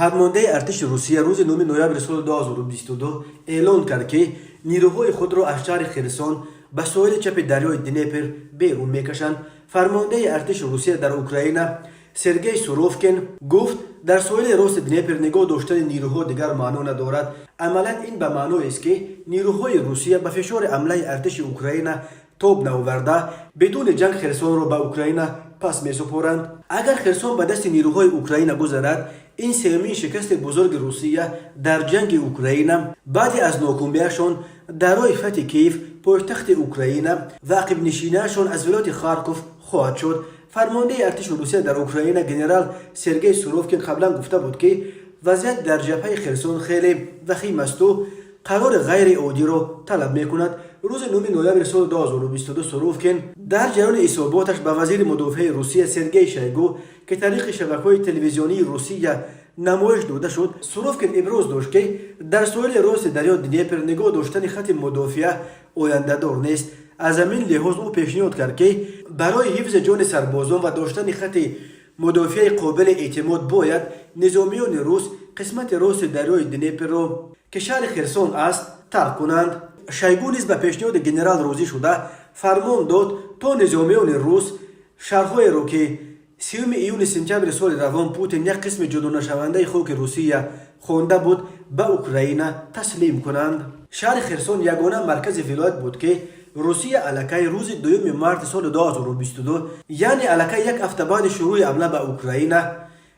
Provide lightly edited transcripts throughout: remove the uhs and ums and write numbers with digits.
Фармондеҳи артиши Русия рӯзи 9 ноябри соли 2022 эълон кард, ки нирӯҳои худро аз шаҳри Херсон ба соҳили чапи дарёи Днепр берун мекашанд. Фармондеҳи артиши Русия дар Украина Сергей Суровкин гуфт, дар соҳили рости Днепр нигоҳ доштани нирӯҳо дигар маъно надорад. Амалан ин ба маъноест, ки нирӯҳои Русия ба фишори ҳамлаи артиши Украина тоб наоварда, бидуни ҷанг Херсонро ба Украина пас месупоранд. Агар Херсон ба дасти нирӯҳои Украина гузарад, ин сеюмин шикасти бузурги Русия дар ҷанги Украина баъди аз нокомиашон дар роҳи фатҳи Киев, пойтахти Украина, ва ақибнишинаашон аз вилояти Харков хоҳад шуд. Фармондеҳи артиши Русия дар Украина генерал Сергей Суровкин қаблан гуфта буд, ки вазъият дар ҷабҳаи Херсон хеле вахим асту қарори ғайриоддиро талаб мекунад. Рӯзи 9 ноябри соли 2022 Суровкин дар ҷараёни ҳисоботаш ба вазири мудофиаи Русия Сергей Шойгу, ки тариқи шабакаҳои телевизионии Русия намоиш дода шуд, Суровкин иброз дошт, ки дар соҳили рости дарёи Днепр нигоҳ доштани хати мудофиа ояндадор нест. Аз ҳамин лиҳоз ӯ пешниҳод кард, ки барои ҳифзи ҷони сарбозон ва доштани хати мудофиаи қобили эътимод бояд низомиёни рус қисмати рости дарёи Днепроро, ки шаҳри Херсон аст, тарк кунанд. Шойгу низ ба пешниҳоди генерал розӣ шуда, фармон дод, то низомиёни рус шаҳрҳоеро, ки 30 июни сентябри соли равон Путин як қисми ҷудонашавандаи хоки Русия хонда буд, ба Украина таслим кунанд. Шаҳри Херсон ягона маркази вилоят буд, ки Русия аллакай рӯзи 2 марти соли 2022, яъне аллакай як ҳафта баъди шурӯъи ҳамла ба Украина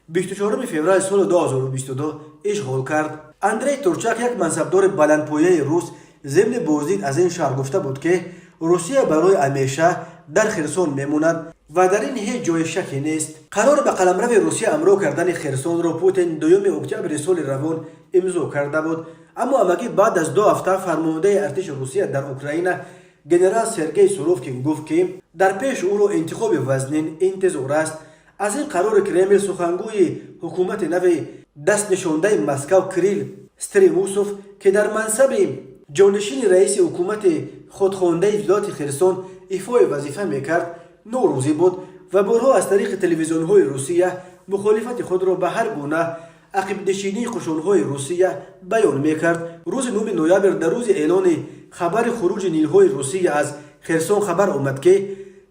24 феврали соли 2022, ишғол кард. Андрей Турчак, як мансабдори баландпояи рус, зимни боздид аз ин шаҳр гуфта буд, ки Русия барои ҳамеша дар Херсон мемонад ва дар ин ҳеҷ ҷои шаке нест. Қарори ба қаламрави Русия ҳамроҳ кардани Херсонро Путин 2 октябри соли равон имзо карда буд. Аммо ҳамагӣ баъд аз 2 ҳафта фармондеҳи артиши Русия дар Украина генерал Сергей Суровкин гуфт, ки дар пеш ӯро интихоби вазнин интизор аст. Аз ин қарори Кремл сухангӯи ҳукумати нави дастнишондаи Москав Кирилл Стремоусов, ки дар мансаби ҷонишини раиси ҳукумати худхондаи вилояти Херсон ифои вазифа мекард, норозӣ буд ва борҳо аз тариқи телевизионҳои Русия мухолифати худро ба ҳар гуна ақибнишинии қушунҳои Русия баён мекард. Рӯзи 9 ноябр, дар рӯзи эълони хабари хуруҷи нирӯҳои Русия аз Херсон, хабар омад, ки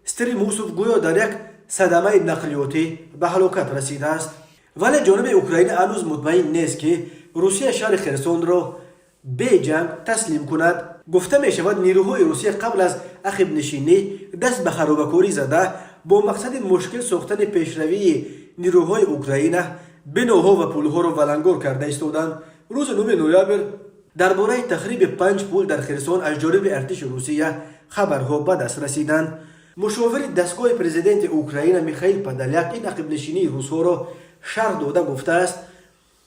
Стремоусов гӯё дар як садамаи нақлиётӣ ба ҳалокат расидааст. Вале ҷониби Украина ҳанӯз мутмаин нест, ки Русия шаҳри Херсонро беҷанг таслим кунад. Гуфта мешавад, нирӯҳои Русия қабл аз ақибнишинӣ даст ба харобакорӣ зада, бо мақсади мушкил сохтани пешравии нирӯҳои Украина биноҳо ва пулҳоро валангор карда истоданд. Рӯзи 9 ноябр дар бораи тахриби панҷ пул дар Херсон аз ҷониби артиши Русия хабарҳо ба даст расиданд. Мушовири дастгоҳи президенти Украина Михаил Подоляк ин ақибнишинии русҳоро шарҳ дода гуфтааст,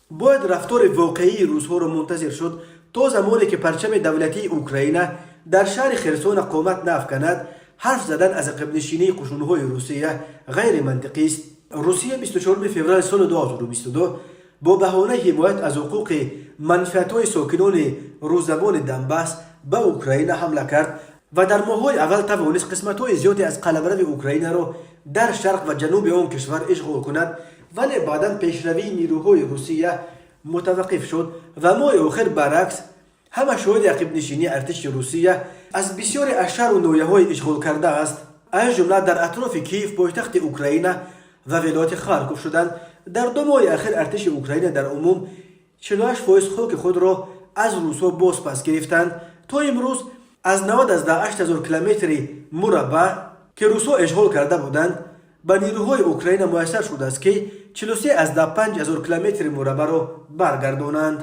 бояд рафтори воқеии русҳоро мунтазир шуд. То замоне ки парчами давлатии Украина дар шаҳри Херсона қомат наафканад, ҳарф задан аз ақибнишинии қушунҳои Русия ғайримантиқист. Русия 24 феврали соли 2022 бо баҳонаи ҳимоят аз ҳуқуқи манфиатҳои сокинони русзабони Донбасс ба Украина ҳамла кард ва дар моҳҳои аввал тавонист қисматҳои зиёде аз қаламрави Украинаро дар шарқ ва ҷануби он кишвар ишғол кунад. Вале баъдан пешравии нирӯҳои Русия мутаваққиф шуд ва моҳи охир, баръакс, ҳама шоҳиди ақибнишинии артиши Русия аз бисёре аз шаҳру ноҳияҳои ишғолкарда аст, аз ҷумла дар атрофи Киев, пойтахти Украина, ва вилояти Харков шуданд. Дар 2 моҳи ахир артиши Украина дар умум 48% хоки худро аз русҳо бозпас гирифтанд. То имрӯз аз 98 ҳазор километри мураббаъ, ки русҳо ишғол карда буданд, ба нирӯҳои Украина муяссар шудааст, ки 43,5 ҳазор километри мураббаъро баргардонанд.